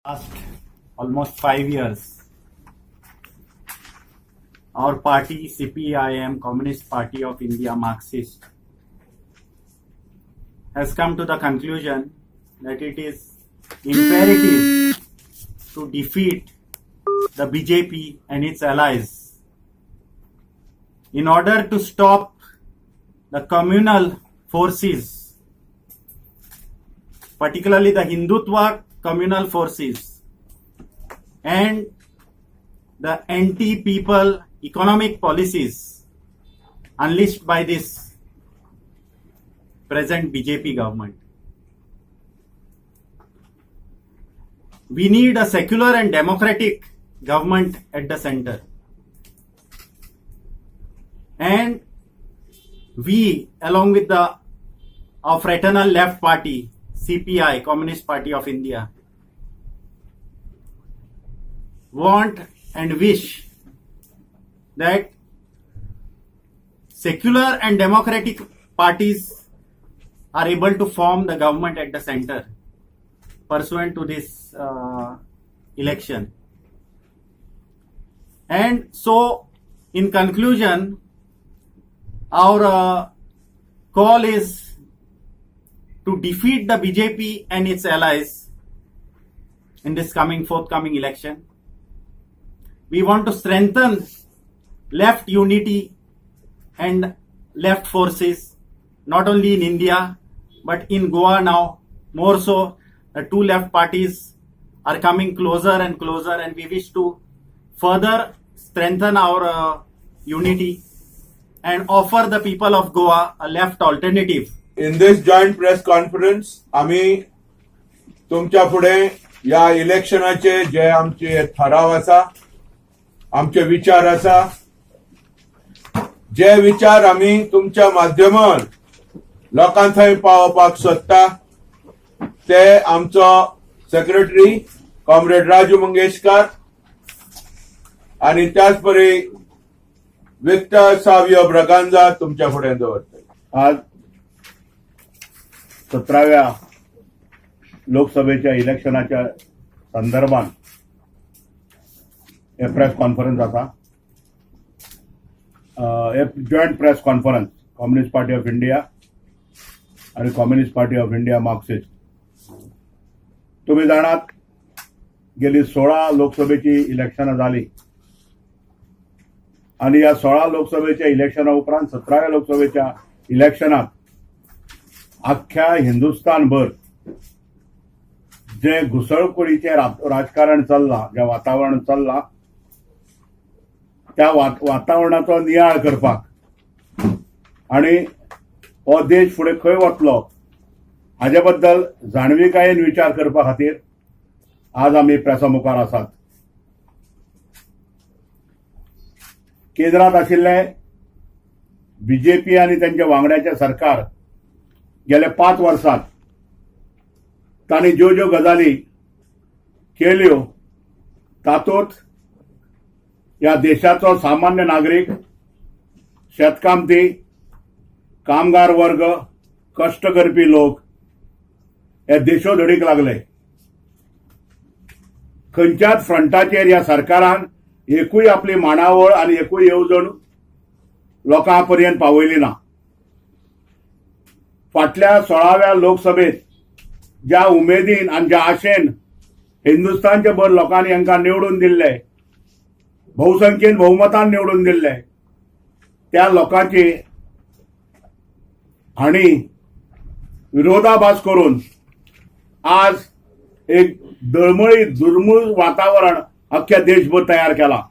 Last almost 5 years, our party CPIM, Communist Party of India Marxist, has come to the conclusion that it is imperative to defeat the BJP and its allies in order to stop the communal forces, particularly the Hindutva communal forces and the anti-people economic policies unleashed by this present BJP government. We need a secular and democratic government at the center. And we, along with our fraternal left party, CPI, Communist Party of India, want and wish that secular and democratic parties are able to form the government at the center pursuant to this election. And so, in conclusion, our call is to defeat the BJP and its allies in this forthcoming election. We want to strengthen left unity and left forces, not only in India, but in Goa now, more so. The two left parties are coming closer and closer, and we wish to further strengthen our unity and offer the people of Goa a left alternative. In this joint press conference आमी तुमच्या फुडें ह्या इलेक्शनाचे जे आमचे ठराव आसा, आमचे विचार आसा, जे विचार आमी तुमच्या माध्यमान लोकां थंय पावोवपाक सोदता ते आमचो सेक्रेटरी कॉम्रेड राजू मंगेशकार आनी त्याच परी विक्टर सावियो ब्रगांजा तुमच्या फुडें दवरतले. आज 17व्या लोकसभेच्या इलेक्शनाच्या संदर्भात हे प्रेस कॉन्फरन्स आसा. हे joint press conference Communist Party of India आणि Communist Party of India Marxist. तुम्ही जाणात, गेली 16 लोकसभेची इलेक्शनां जाली आनी ह्या 16 लोकसभेच्या इलेक्शना उपरांत 17व्या लोकसभेच्या इलेक्शनात अख्ख्या हिंदुस्तानभर जे घुसळखोरीचें राजकारण चल्लां, जें वातावरण चल्लां, त्या वातावरणाचो नियाळ करपाक आनी हो देश फुडें खंय वतलो हाजे बद्दल जाणविकायेन विचार करपा खातीर आज आमी प्रेसा मुखार आसात. केंद्रांत आशिल्ले बीजेपी आनी तांच्या वांगड्याचें सरकार गेल्या 5 वर्सांत तांणी ज्यो ज्यो गजाली केल्यो तातूंत ह्या देशाचो सामान्य नागरीक, शेतकामती, कामगार वर्ग, कश्ट करपी लोक हे देशोधडीक लागले. खंयच्याच फ्रंटाचेर ह्या सरकारान एकूय आपली मांडावळ आनी एकूय येवजण लोकां पर्यंत पावयली ना. फाटल्या 16व्या लोकसभेत ज्या उमेदीन आनी ज्या आशेन हिंदुस्तानचे भर लोकांनी हांकां निवडून दिल्ले, बहुसंख्येन बहुमतान निवडून दिल्ले, त्या लोकांची हांणी विरोधाभास करून आज एक दळमळी दुर्मूळ वातावरण अख्ख्या देशभर तयार केला.